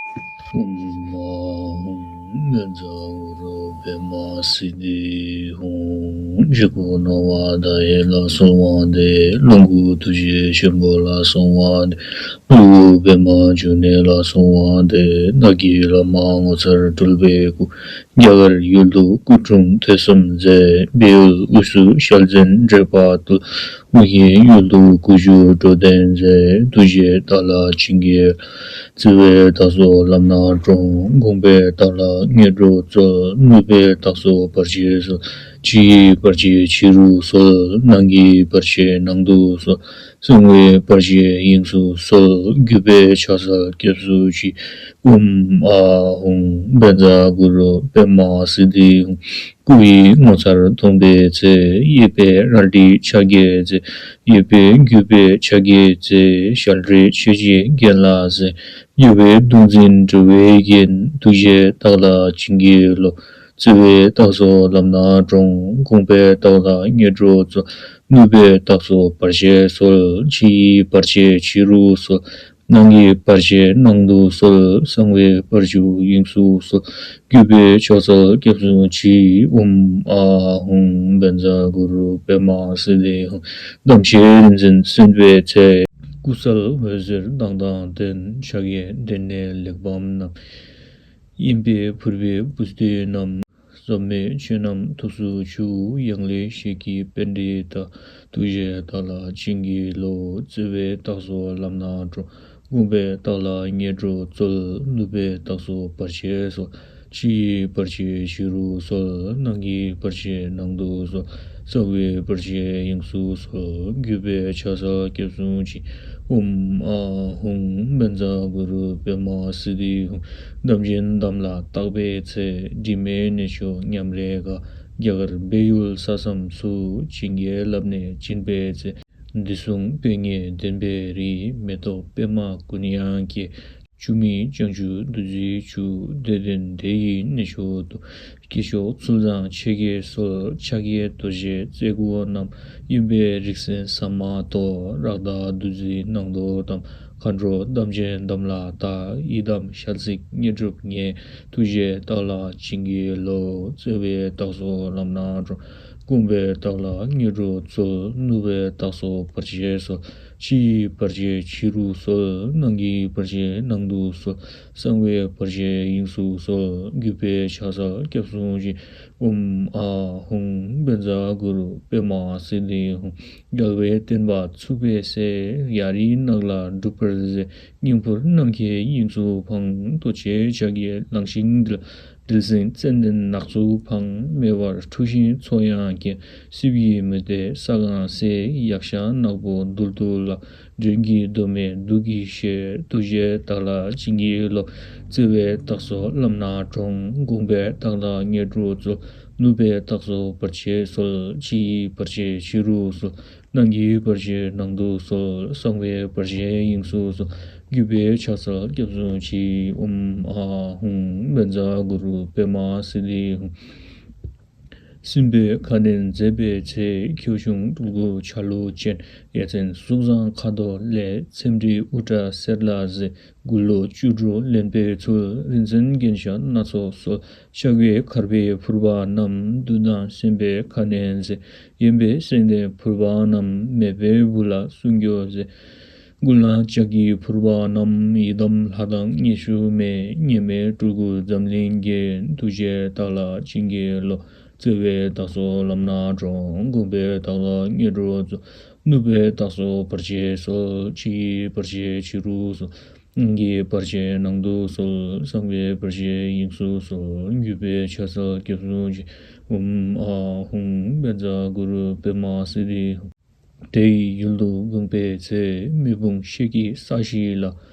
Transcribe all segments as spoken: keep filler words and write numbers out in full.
ཨོཾ་ཨཱཿཧཱུྃ་བཛྲ་གུ་རུ་པདྨ་སིདྡྷི་ཧཱུྃ། འཇིགས་སྐུལ་སྣང་བ་མཐའ་ཡས་ལ་གསོལ་བ་འདེབས། ལོངས་སྐུ་ཐུགས་རྗེ་ཆེན་པོ་ལ་གསོལ་བ་འདེབས། སློབ་བུ་པདྨ་འབྱུང་གནས་ལ་གསོལ་བ་འདེབས། ནགས་ཀྱི་བླ་མ་ངོ་མཚར་སྤྲུལ་པའི་སྐུ། རྒྱ་གར་ཡུལ་དུ་སྐུ་འཁྲུངས་ཐོས་བསམ་མཛད། བལ་ཡུལ་དབུས་སུ་ཞལ་འཛིན་འབྲེག་པ་བཏུལ། ཨོ་རྒྱན་ཡུལ་དུ་སྐུ་བཞུགས་འགྲོ་དོན་མཛད། ཐུགས་རྗེས་བདག་ལ་བྱིན་གྱིས་རློབས། བརྩེ་བས་བདག་སོགས་ལམ་སྣ་དྲོངས། དགོངས་པས་བདག་ལ་ངེས་འགྲོ་སྩོལ། ནུས་པས་བདག་སོགས་བར་ཆད་སོལ། ཕྱི་ཡི་བར་ཆད་ཕྱི་རུ་སོལ། ནང་གི་བར་ཆད་ནང་དུ་སོལ། གསང་བའི་བར་ཆད་དབྱིངས་སུ་སོལ། གུས་པས་ཕྱག་འཚལ་སྐྱབས་སུ་མཆི། ཨོཾ་ཨཱཿཧཱུྃ་བཛྲ་གུ་རུ་པདྨ་སིདྡྷི་ཧཱུྃ། སྐུ་ཡི་ངོ་མཚར་མཐོང་པའི་ཚེ། གཡས་པས་རལ་གྲི་ཕྱག་རྒྱའི་རྩེ། གཡས་པས་གུས་པའི་ཕྱག་རྒྱའི་རྩེ། ཞལ་བགྲད་མཆོད་ཅིང་གྱེན་ལ་གཟིགས། གཡོན་པས་གདུང་འཛིན་དྲིལ་བས་བརྒྱན། ཐུགས་རྗེས་བདག་ལ་བྱིན་གྱིས་རློབས། བརྩེ་བས་བདག་སོགས་ལམ་སྣ་དྲོངས། དགོངས་པས་བདག་ལ་ངེས་འགྲོ་སྩོལ། ནུས་པས་བདག་སོགས་བར་ཆད་སོལ། ཕྱི་ཡི་བར་ཆད་ཕྱི་རུ་སོལ། ནང་གི་བར་ཆད་ནང་དུ་སོལ། གསང་བའི་བར་ཆད་དབྱིངས་སུ་སོལ། གུས་པས་ཕྱག་འཚལ་སྐྱབས་སུ་མཆི། ཨོཾ་ཨཱཿཧཱུྃ་བཛྲ་གུ་རུ་པདྨ་སིདྡྷི་ཧཱུྃ། དམ་ཆོས་རིག་འཛིན་གསན་པའི་ཚེ། སྐུ་གསལ་འོད་ཟེར་མདངས་དང་ལྡན། ཕྱག་གཡས་སྟེང་ནས་གླེགས་བམ་བསྣམས། གཡོན་པས་ཕུར་པའི་པུས་ཏི་བསྣམས། ཟབ་མོའི་ཆོས་རྣམས་ཐུགས་སུ་ཆུད། ཡང་ལེ་ཤོད་ཀྱི་པཎྜི་ཏ། ཐུགས་རྗེས་བདག་ལ་བྱིན་གྱིས་རློབས། བརྩེ་བས་བདག་སོགས་ལམ་སྣ་དྲོངས། དགོངས་པས་བདག་ལ་ངེས་འགྲོ་སྩོལ། ནུས་པས་བདག་སོགས་བར་ཆད་སོལ། ཕྱི་ཡི་བར་ཆད་ཕྱི་རུ་སོལ། ནང་གི་བར་ཆད་ནང་དུ་སོལ། གསང་བའི་བར་ཆད་དབྱིངས་སུ་སོལ། གུས་པས་ཕྱག་འཚལ་སྐྱབས་སུ་མཆི། ཨོཾ་ཨཱཿཧཱུྃ་བཛྲ་གུ་རུ་པདྨ་སིདྡྷི་ཧཱུྃ། དམ་ཅན་དམ་ལ་བཏགས་པའི་ཚེ། དྲི་མེད་གནས་མཆོག་ཉམས་རེ་དགའ། རྒྱ་གར་བལ་ཡུལ་ས་མཚམས་སུ། བྱིན་གྱིས་བརླབས་ནས་བྱིན་པའི་ཚེ། འདི་གསུང་དཔེ་རྙིང་བདེན་པའི་རིགས། མེ་ཏོག་པདྨ་ཀུན་ཡང་སྐྱེ། ཆུ་མིག་བྱང་ཆུབ་བདུད་རྩིའི་ཆུ། བདེ་དོན་དེ་ཡི་གནས་མཆོག་ཏུ། སྐྱེས་མཆོག་ཚུལ་བཟང་ཆེ་གེས་གསོལ། ཕྱག་གཡས་རྡོ་རྗེ་རྩེ་དགུ་བསྣམས། གཡོན་པས་རིགས་མཚན་ཟ་མ་ཏོག། རཀྟ་བདུད་རྩི་ནང་དུ་བསྡམས། མཁའ་འགྲོ་དམ་ཅན་དམ་ལ་བཏགས། ཡི་དམ་ཞལ་གཟིགས་དངོས་གྲུབ་བརྙེས། ཐུགས་རྗེས་བདག་ལ་བྱིན་གྱིས་རློབས། བརྩེ་བས་བདག་སོགས་ལམ་སྣ་དྲོངས། དགོངས་པས་བདག་ལ་ངེས་འགྲོ་སྩོལ། ནུས་པས་བདག་སོགས་བར་ཆད་སོལ། ཕྱི་ཡི་བར་ཆད་ཕྱི་རུ་སོལ། ནང་གི་བར་ཆད་ནང་དུ་སོལ། གསང་བའི་བར་ཆད་དབྱིངས་སུ་སོལ། གུས་པས་ཕྱག་འཚལ་སྐྱབས་སུ་མཆི། ཨོཾ་ཨཱཿཧཱུྃ་བཛྲ་གུ་རུ་པདྨ་སིདྡྷི་ཧཱུྃ། རྒྱལ་བའི་བསྟན་པ་ཚུགས་པའི་ཚེ། ཡ་རིའི་ནགས་ལ་སྒྲུབ་པར་མཛད། སྙིང་ཕུར་ནམ་མཁའི་དབྱིངས་སུ་འཕངས། ལྟོ་འཕྱེ་ལྕགས་ཀྱུས་གླང་ཤིང་འདྲིལ། འདྲིལ་སེང་ཙན་དན་ནགས་སུ་འཕངས། མེ་འབར་འཁྲུགས་ཤིང་མཚོ་ཡང་སྐེམ། སྲིབ་ཡིས་མུ་ཏིག་ས་གང་བསྲེགས། ཡཀྴ་ནག་པོ་རྡུལ་དུ་བརླག། འགྲན་གྱི་གདོད་མའི་བདུད་ཀྱི་གཤེད། ཐུགས་རྗེས་བདག་ལ་བྱིན་གྱིས་རློབས། བརྩེ་བས་བདག་སོགས་ལམ་སྣ་དྲོངས། དགོངས་པས་བདག་ལ་ངེས་འགྲོ་སྩོལ། ནུས་པས་བདག་སོགས་བར་ཆད་སོལ། ཕྱི་ཡི་བར་ཆད་ཕྱི་རུ་སོལ། ནང་གི་བར་ཆད་ནང་དུ་སོལ། གསང་བའི་བར་ཆད་དབྱིངས་སུ་སོལ། གུས་པས་ཕྱག་འཚལ་སྐྱབས་སུ་མཆི། ཨོཾ་ཨཱཿཧཱུྃ་བཛྲ་གུ་རུ་པདྨ་སིདྡྷི་ཧཱུྃ། སྲིན་པོའི་ཁ་གནོན་མཛད་པའི་ཚེ། ཁྱེའུ་ཆུང་སྤྲུལ་སྐུ་ཆ་ལུགས་ཅན། ཡ་མཚན་གཟུགས་བཟང་ཁ་དོག་ལེགས། ཚེམས་འགྲིག་དབུ་སྐྲ་སེར་ལ་གཟིགས། དགུ་ལོ་བཅུ་དྲུག་ལོན་པའི་ཚུལ། རིན་ཆེན་རྒྱན་ཆ་སྣ་ཚོགས་གསོལ། ཕྱག་གཡས་འཁར་བའི་ཕུར་པ་བསྣམས། བདུད་དང་སྲིན་པོའི་ཁ་གནོན་མཛད། གཡོན་པས་སེང་ལྡེང་ཕུར་པ་བསྣམས། མེས་པོའི་བུ་ལ་སྲུང་སྐྱོབ་མཛད། མགུལ་ན་ལྕགས་ཀྱི་ཕུར་པ་བསྣམས། ཡི་དམ་ལྷ་དང་མཉེས་གཤོམ་མེད། གཉེར་མའི་སྤྲུལ་སྐུ་འཛམ་གླིང་རྒྱན། ཐུགས་རྗེས་བདག་ལ་བྱིན་གྱིས་རློབས། བརྩེ་བས་བདག་སོགས་ལམ་སྣ་དྲོངས། དགོངས་པས་བདག་ལ་ངེས་འགྲོ་སྩོལ། ནུས་པས་བདག་སོགས་བར་ཆད་སོལ། ཕྱི་ཡི་བར་ཆད་ཕྱི་རུ་སོལ། ནང་གི་བར་ཆད་ནང་དུ་སོལ། གསང་བའི་བར་ཆད་དབྱིངས་སུ་སོལ། གུས་པས་ཕྱག་འཚལ་སྐྱབས་སུ་མཆི། ཨོཾ་ཨཱཿཧཱུྃ་བཛྲ་གུ་རུ་པདྨ་སིདྡྷི་ཧཱུྃ། དེ་ཡི་ཡུལ་དུ་འོངས་པའི་ཚེ། མེ་དཔུང་ཤེལ་གྱི་ས་གཞི་ལ།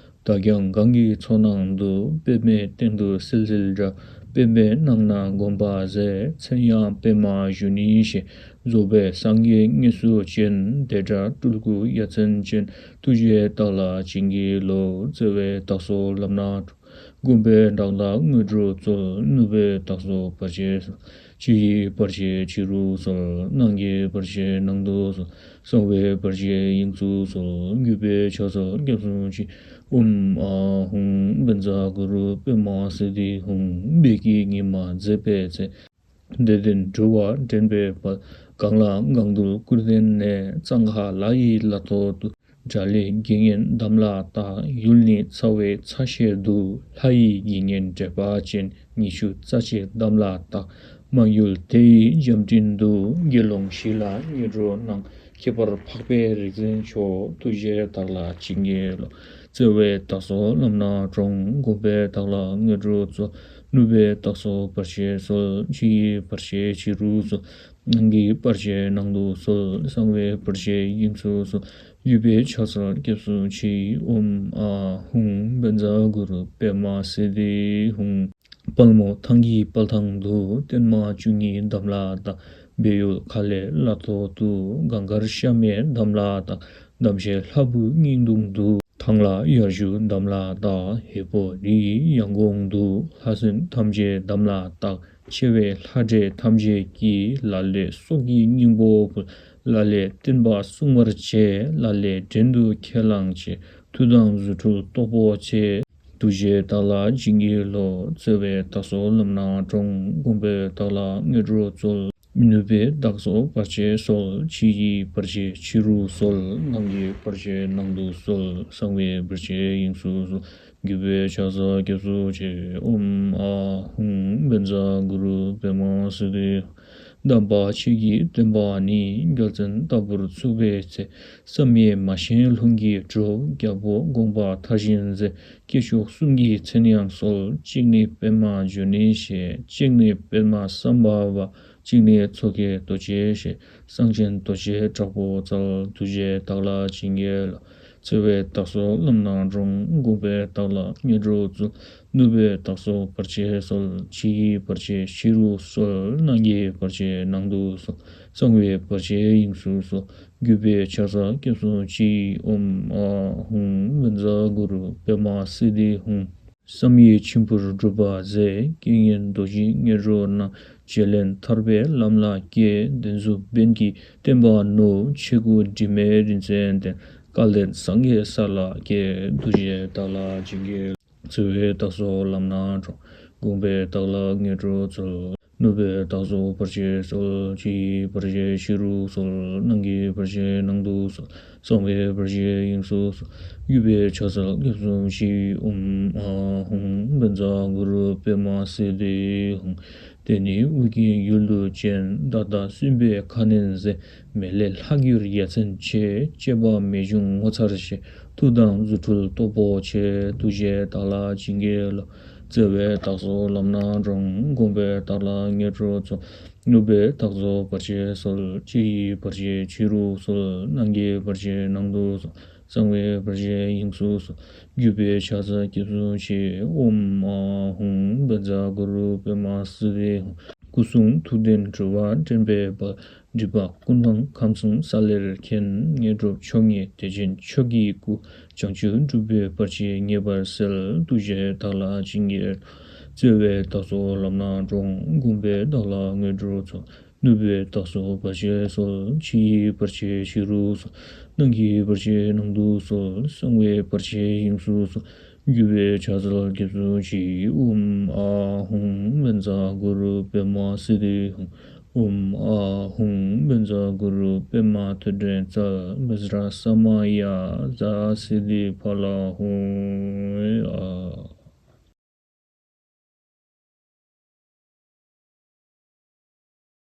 དག་ཀྱང་གང་གི་མཚོ་ནང་དུ། པདྨའི་སྟེང་དུ་བསིལ་བསིལ་འདྲ། པདྨའི་ནང་ན་དགོངས་པ་མཛད། མཚན་ཡང་པདྨ་འབྱུང་གནས་ཞེས། རྫོགས་པའི་སངས་རྒྱས་དངོས་སུ་བྱོན། དེ་འདྲ་སྤྲུལ་སྐུ་ཡ་མཚན་ཅན། ཐུགས་རྗེས་བདག་ལ་བྱིན་གྱིས་རློབས། བརྩེ་བས་བདག་སོགས་ལམ་སྣ་དྲོངས། དགོངས་པས་བདག་ལ་ངེས་འགྲོ་སྩོལ། ནུས་པས་བདག་སོགས་བར་ཆད་སོལ། ཕྱི་ཡི་བར་ཆད་ཕྱི་རུ་སོལ། ནང་གི་བར་ཆད་ནང་དུ་སོལ། གསང་བའི་བར་ཆད་དབྱིངས་སུ་སོལ། བརྒྱུད་པའི་ཕྱག་འཚལ་སྐྱབས་སུ་མཆི། ཨོཾ་ཨཱཿཧཱུྃ་བཛྲ་གུ་རུ་པདྨ་སིདྡྷི་ཧཱུྃ། སྦས་ཀྱིས་ཉི་མ་མཛད་པའི་ཚེ། བདེ་ལྡན་འགྲོ་བ་འདྲེན་པའི་དཔལ། གང་ལ་གང་འདུལ་སྐུར་བསྟན་ནས། གཙང་ཁ་ལྷ་ཡི་ལྷ་ཐོག་ཏུ། དགྲ་ལྷའི་དགེ་བསྙེན་དམ་ལ་བཏགས། ཡུལ་ནི་ཚ་བའི་ཚ་ཤེད་དུ། ལྷ་ཡི་དགེ་བསྙེན་དྲེགས་པ་ཅན། ཉི་ཤུ་རྩ་གཅིག་དམ་ལ་བཏགས། མང་ཡུལ་དེ་ཡི་འཇམ་མགྲིན་དུ། དགེ་སློང་བཞི་ལ་མཉེས་གྲོགས་གནང་། ཁྱད་པར་འཕགས་པའི་རིག་འཛིན་མཆོག། ཐུགས་རྗེས་བདག་ལ་བྱིན་གྱིས་རློབས། བརྩེ་བའི་བདག་སོགས་ལམ་སྣ་དྲོངས། བསྒོམས་པས་བདག་ལ་མཉེས་གྲོགས་སྩོལ། ནུབ་པའི་བདག་སོགས་བར་ཆད་སོལ། ཕྱི་ཡི་བར་ཆད་ཕྱི་རུ་སོལ། ནང་གི་བར་ཆད་ནང་དུ་སོལ། གསང་བའི་བར་ཆད་དབྱིངས་སུ་སོལ། བརྒྱུད་པའི་ཕྱག་འཚལ་སྐྱབས་སུ་མཆི། ཨོཾ་ཨཱཿཧཱུྃ་བཛྲ་གུ་རུ་པདྨ་སིདྡྷི་ཧཱུྃ། དཔལ་མོ་ཐང་གི་དཔལ་ཐང་དུ། བརྟན་མ་བཅུ་གཉིས་དམ་ལ་བཏགས། སྦས་ཡུལ་ཁ་ལས་ལྷ་ཐོག་ཏུ། གངས་དཀར་ཤ་མེད་དམ་ལ་བཏགས། འདམ་ཤེལ་ལྷ་བུ་སྙིང་དུང་དུ། ཐང་ལྷ་དབྱར་གཞུ་དམ་ལ་བཏགས། ཧས་པོ་རི་ཡི་ཡང་གོང་དུ། ལྷ་སྲིན་ཐམས་ཅད་དམ་ལ་བཏགས། ཆེ་བའི་ལྷ་འདྲེ་ཐམས་ཅད་ཀྱིས། ལ་ལས་སྲོག་གི་སྙིང་པོ་ཕུལ། ལ་ལས་བསྟན་པ་སྲུང་བར་བྱེད། ལ་ལས་བྲན་དུ་ཁས་བླངས་བྱེད། མཐུ་དང་རྫུ་འཕྲུལ་སྟོབས་པོ་ཆེ། ཐུགས་རྗེས་བདག་ལ་བྱིན་གྱིས་རློབས། བརྩེ་བའི་བདག་སོགས་ལམ་སྣ་དྲོངས། བསྒོམས་པས་བདག་ལ་མཉེས་གྲོགས་སྩོལ། ནུབ་པའི་བདག་སོགས་བར་ཆད་སོལ། ཕྱི་ཡི་བར་ཆད་ཕྱི་རུ་སོལ། ནང་གི་བར་ཆད་ནང་དུ་སོལ། གསང་བའི་བར་ཆད་དབྱིངས་སུ་སོལ། བརྒྱུད་པའི་ཕྱག་འཚལ་སྐྱབས་སུ་མཆི། ཨོཾ་ཨཱཿཧཱུྃ་བཛྲ་གུ་རུ་པདྨ་སིདྡྷི། དམ་པ་ཁྱེད་ཀྱི་བསྟན་པ་ནི། རྒྱལ་མཚན་ལྟ་བུར་ཚུགས་པའི་ཚེ། བསམ་ཡས་མ་བཞེངས་ལྷུན་གྱིས་གྲུབ། རྒྱལ་པོ་དགོངས་པ་མཐར་ཕྱིན་མཛད། སྐྱེས་མཆོག་གསུམ་གྱི་མཚན་ཡང་གསོལ། གཅིག་ནི་པདྨ་འབྱུང་གནས་ཞེས། གཅིག་ནི་པདྨ་སམྦྷ་ཝ། གཅིག་ནི་མཚོ་སྐྱེས་རྡོ་རྗེ་ཞེས། གསང་ཆེན་རྡོ་རྗེ་དྲག་པོ་རྩལ། ཐུགས་རྗེས་བདག་ལ་བྱིན་གྱིས་རློབས། བརྩེ་བའི་བདག་སོགས་ལམ་སྣ་དྲོངས། བསྒོམས་པས་བདག་ལ་མཉེས་གྲོགས་སྩོལ། ནུབ་པའི་བདག་སོགས་བར་ཆད་སོལ། ཕྱི་ཡི་བར་ཆད་ཕྱི་རུ་སོལ། ནང་གི་བར་ཆད་ནང་དུ་སོལ། གསང་བའི་བར་ཆད་དབྱིངས་སུ་སོལ། བརྒྱུད་པའི་ཕྱག་འཚལ་སྐྱབས་སུ་མཆི། ཨོཾ་ཨཱཿཧཱུྃ་བཛྲ་གུ་རུ་པདྨ་སིདྡྷི་ཧཱུྃ། བསམ་ཡས་མཆིམས་ཕུར་སྒྲུབ་པ་མཛད། རྐྱེན་ངན་རྡོ་རྗེ་མཉེས་གྲོགས་རྣམས། བྱེད་ལས་ཐར་པའི་ལམ་ལ་སྐྱེལ། བདེན་གཟུགས་འབེན་གྱི་བསྟན་པ་བསྣུབས། ཆེ་དགུ་དྲི་མེད་རིན་ཆེན་ལྡན། སྐལ་ལྡན་སངས་རྒྱས་ས་ལ་སྐྱེས། ཐུགས་རྗེས་བདག་ལ་བྱིན་གྱིས། བརྩེ་བའི་བདག་སོགས་ལམ་སྣ་དྲོངས། བསྒོམས་པས་བདག་ལ་མཉེས་གྲོགས་སྩོལ། ནུབ་པའི་བདག་སོགས་བར་ཆད་སོལ། ཕྱི་ཡི་བར་ཆད་ཕྱི་རུ་སོལ། ནང་གི་བར་ཆད་ནང་དུ་སོལ། གསང་བའི་བར་ཆད་དབྱིངས་སུ་སོལ། བརྒྱུད་པའི་ཕྱག་འཚལ་སྐྱབས་སུ་མཆི། ཨོཾ་ཨཱཿཧཱུྃ་བཛྲ་གུ་རུ་པདྨ་སིདྡྷི་ཧཱུྃ། དེ་ནས་དབུ་རྒྱན་ཡུལ་དུ་བྱོན། ད་ལྟ་སྲིན་པོའི་ཁ་གནོན་མཛད། མེ་ལྷའི་ལྷ་གྱུར་ཡ་མཚན་ཆེ། བཅས་པ་མི་འབྱུང་ངོ་མཚར་ཆེ། མཐུ་དང་རྫུ་འཕྲུལ་སྟོབས་པོ་ཆེ། ཐུགས་རྗེས་བདག་ལ་བྱིན་གྱིས་རློབས། བརྩེ་བའི་བདག་སོགས་ལམ་སྣ་དྲོངས། བསྒོམས་པས་བདག་ལ་མཉེས་གྲོགས་སྩོལ། ནུབ་པའི་བདག་སོགས་བར་ཆད་སོལ། ཕྱི་ཡི་བར་ཆད་ཕྱི་རུ་སོལ། ནང་གི་བར་ཆད་ནང་དུ་སོལ། གསང་བའི་བར་ཆད་དབྱིངས་སུ་སོལ། བརྒྱུད་པའི་ཕྱག་འཚལ་སྐྱབས་སུ་མཆི། ཨོཾ་ཨཱཿཧཱུྃ་བཛྲ་གུ་རུ་པདྨ་སིདྡྷི་ཧཱུྃ། སྐུ་གསུང་ཐུགས་ལྡན་འགྲོ་བ་འདྲེན་པའི་དཔལ། སྒྲིབ་པ་ཀུན་སྤངས་ཁམས་གསུམ་ས་ལེར་མཁྱེན། མཉེས་གྲོགས་མཆོག་བརྙེས་བདེ་ཆེན་མཆོག་གི་སྐུ། བྱང་ཆུབ་སྒྲུབ་པའི་བར་ཆད་ངེས་པར་སེལ། ཐུགས་རྗེས་བདག་ལ་བྱིན་གྱིས་རློབས། བརྩེ་བའི་བདག་སོགས་ལམ་སྣ་དྲོངས། བསྒོམས་པས་བདག་ལ་མཉེས་གྲོགས་སྩོལ། ནུབ་པའི་བདག་སོགས་བར་ཆད་སོལ། ཕྱི་ཡི་བར་ཆད་ཕྱི་རུ་སོལ། ནང་གི་བར་ཆད་ནང་དུ་སོལ། གསང་བའི་བར་ཆད་དབྱིངས་སུ་སོལ། བརྒྱུད་པའི་ཕྱག་འཚལ་སྐྱབས་སུ་མཆི། ཨོཾ་ཨཱཿཧཱུྃ་བཛྲ་གུ་རུ་པདྨ་སིདྡྷི་ཧཱུྃ། ཨོཾ་ཨཱཿཧཱུྃ་བཛྲ་གུ་རུ་པདྨ་ཐོད་ཕྲེང་རྩལ། བཛྲ་ས་མ་ཡ་ཛཿསིདྡྷི་ཕ་ལ་ཧཱུྃ།